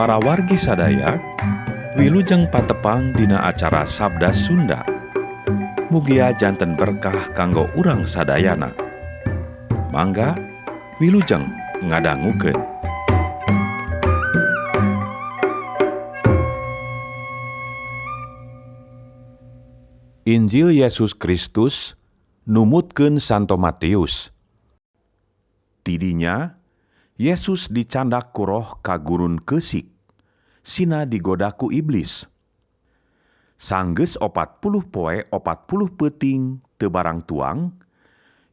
Para wargi sadaya, wilujeng patepang dina acara Sabda Sunda. Mugia janten berkah kanggo urang sadayana. Mangga wilujeng ngadangukeun. Injil Yesus Kristus numutkeun Santo Matius. Tidinya Yesus dicandak ku roh ka gurun keusik, sina digoda ku iblis. Sanggeus 40 poe 40 peuting teu barang tuang,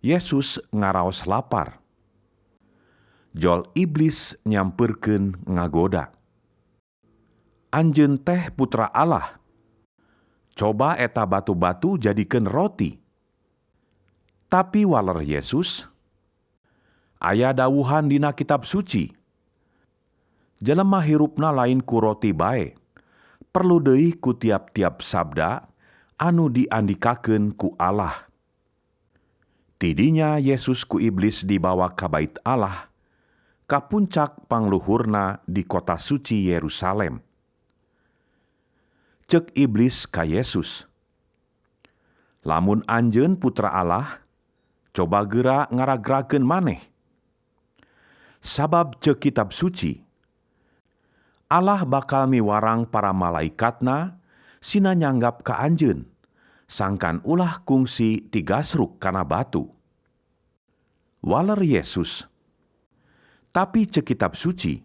Yesus ngaraos lapar. Jol iblis nyampeurkeun ngagoda. Anjeun teh putra Allah. Coba eta batu-batu jadikeun roti. Tapi waler Yesus, aya dawuhan dina kitab suci. Jelema hirupna lain ku roti bae, perlu deui ku tiap-tiap sabda anu diandikakeun ku Allah. Tidinya Yesus ku iblis dibawa ka bait Allah, ka puncak pangluhurna di kota suci Yerusalem. Ceuk iblis ka Yesus, lamun anjeun putra Allah, coba geura ngaragrakeun maneh. Sabab ceuk kitab suci, Allah bakal miwarang para malaikatna sina nyanggap ka anjeun, sangkan ulah kungsi tigasruk kana batu. Waler Yesus, tapi ceuk kitab suci,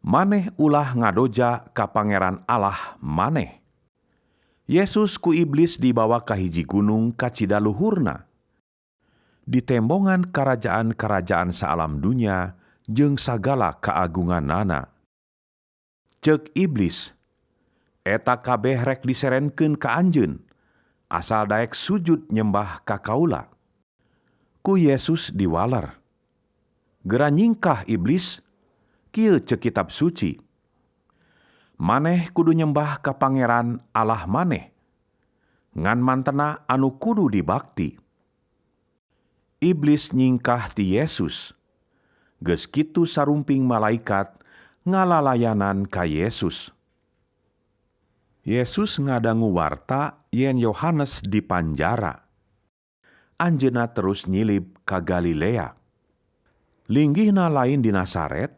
maneh ulah ngadoja ka Pangeran Allah maneh. Yesus ku iblis dibawa ka hiji gunung kacida luhurna. Ditembongan karajaan-karajaan saalam dunya jeung sagala kaagunganana. Ceuk iblis, eta kabeh rek diserenkeun ka anjeun, asal daek sujud nyembah ka kaula. Ku Yesus diwaler. Geura nyingkah iblis, kieu ceuk kitab suci. Maneh kudu nyembah ka Pangeran Allah maneh, ngan mantena anu kudu dibakti. Iblis nyingkah ti Yesus. Geus kitu sarumping malaikat ngalalayanan ka Yesus. Yesus ngadangu warta yen Yohanes dipanjara. Anjeunna terus nyilib ka Galilea. Linggihna lain di Nasaret,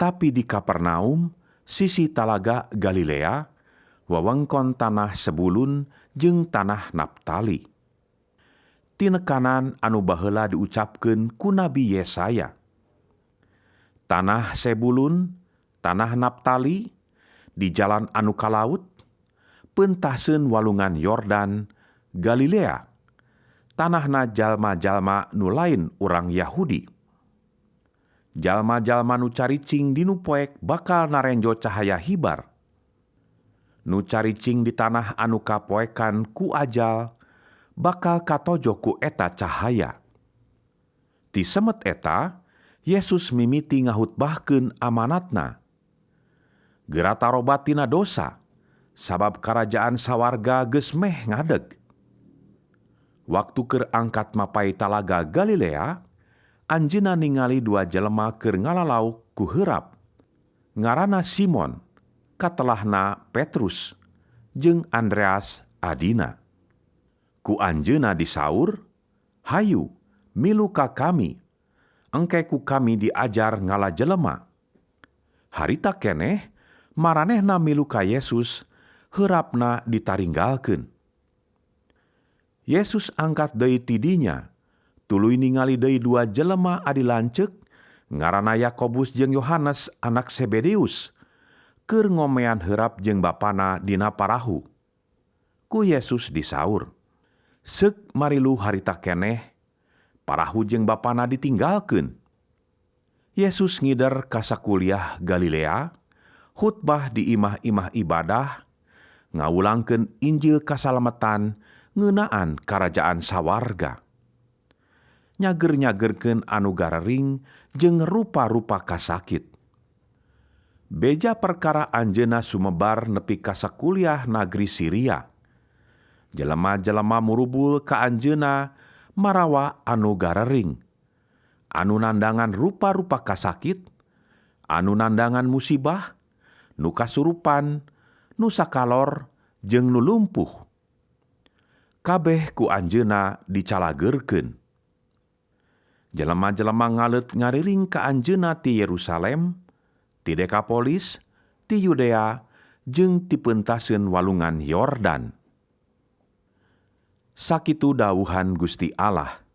tapi di Kapernaum, sisi talaga Galilea, wewengkon tanah Sebulun jeung tanah Naptali. Tinekanan anu baheula diucapkeun ku Nabi Yesaya. Tanah Sebulun, tanah Naptali, di jalan anu ka laut, peuntaseun walungan Yordan, Galilea, tanahna jalma-jalma nu lain urang Yahudi. Jalma-jalma nu caricing di nu poek bakal narenjo cahaya hibar. Nu caricing di tanah anu kapoekan ku ajal, bakal katojo ku eta cahaya. Ti semet eta, Yesus mimiti ngahutbahkeun amanatna. Geura tarobat tina dosa, sabab karajaan sawarga geus meh ngadeg. Waktu keur angkat mapai talaga Galilea, anjeunna ningali dua jelema keur ngalalauk ku heurap. Ngaranna Simon, katelahna Petrus, jeung Andreas adina. Ku anjeunna disaur, hayu, milu ka kami, engke ku kami diajar ngala jelema. Harita keneh, maranehna milu ka Yesus, heurapna ditaringgalkeun. Yesus angkat deui ti dinya, tuluy ningali deui dua jelema adi lanceuk, ngaranna Yakobus jeung Yohanes anak Zebedeus, keur ngomean heurap jeung bapana dina parahu. Ku Yesus disaur, seuk marilu harita keneh, parahu jeung bapana ditinggalkeun. Yesus ngider ka sakuliah Galilea, khutbah di imah-imah ibadah, ngawulangkeun Injil kasalametan ngeunaan karajaan sawarga. Nyager-nyagerkeun anu garering jeung rupa-rupa kasakit. Beja perkara anjeunna sumebar nepi ka sakuliah nagri Syria. Jelema-jelema murubul ka anjeunna marawa anu garering, anu nandangan rupa-rupa kasakit, anu nandangan musibah, nu kasurupan, nu sakalor jeung nu lumpuh. Kabeh ku anjeunna dicalageurkeun. Jelema-jelema ngaleut ngariring ka anjeunna ti Yerusalem, ti Dekapolis, ti Yudea, jeung ti peuntaseun walungan Yordan. Sakitu dawuhan Gusti Allah.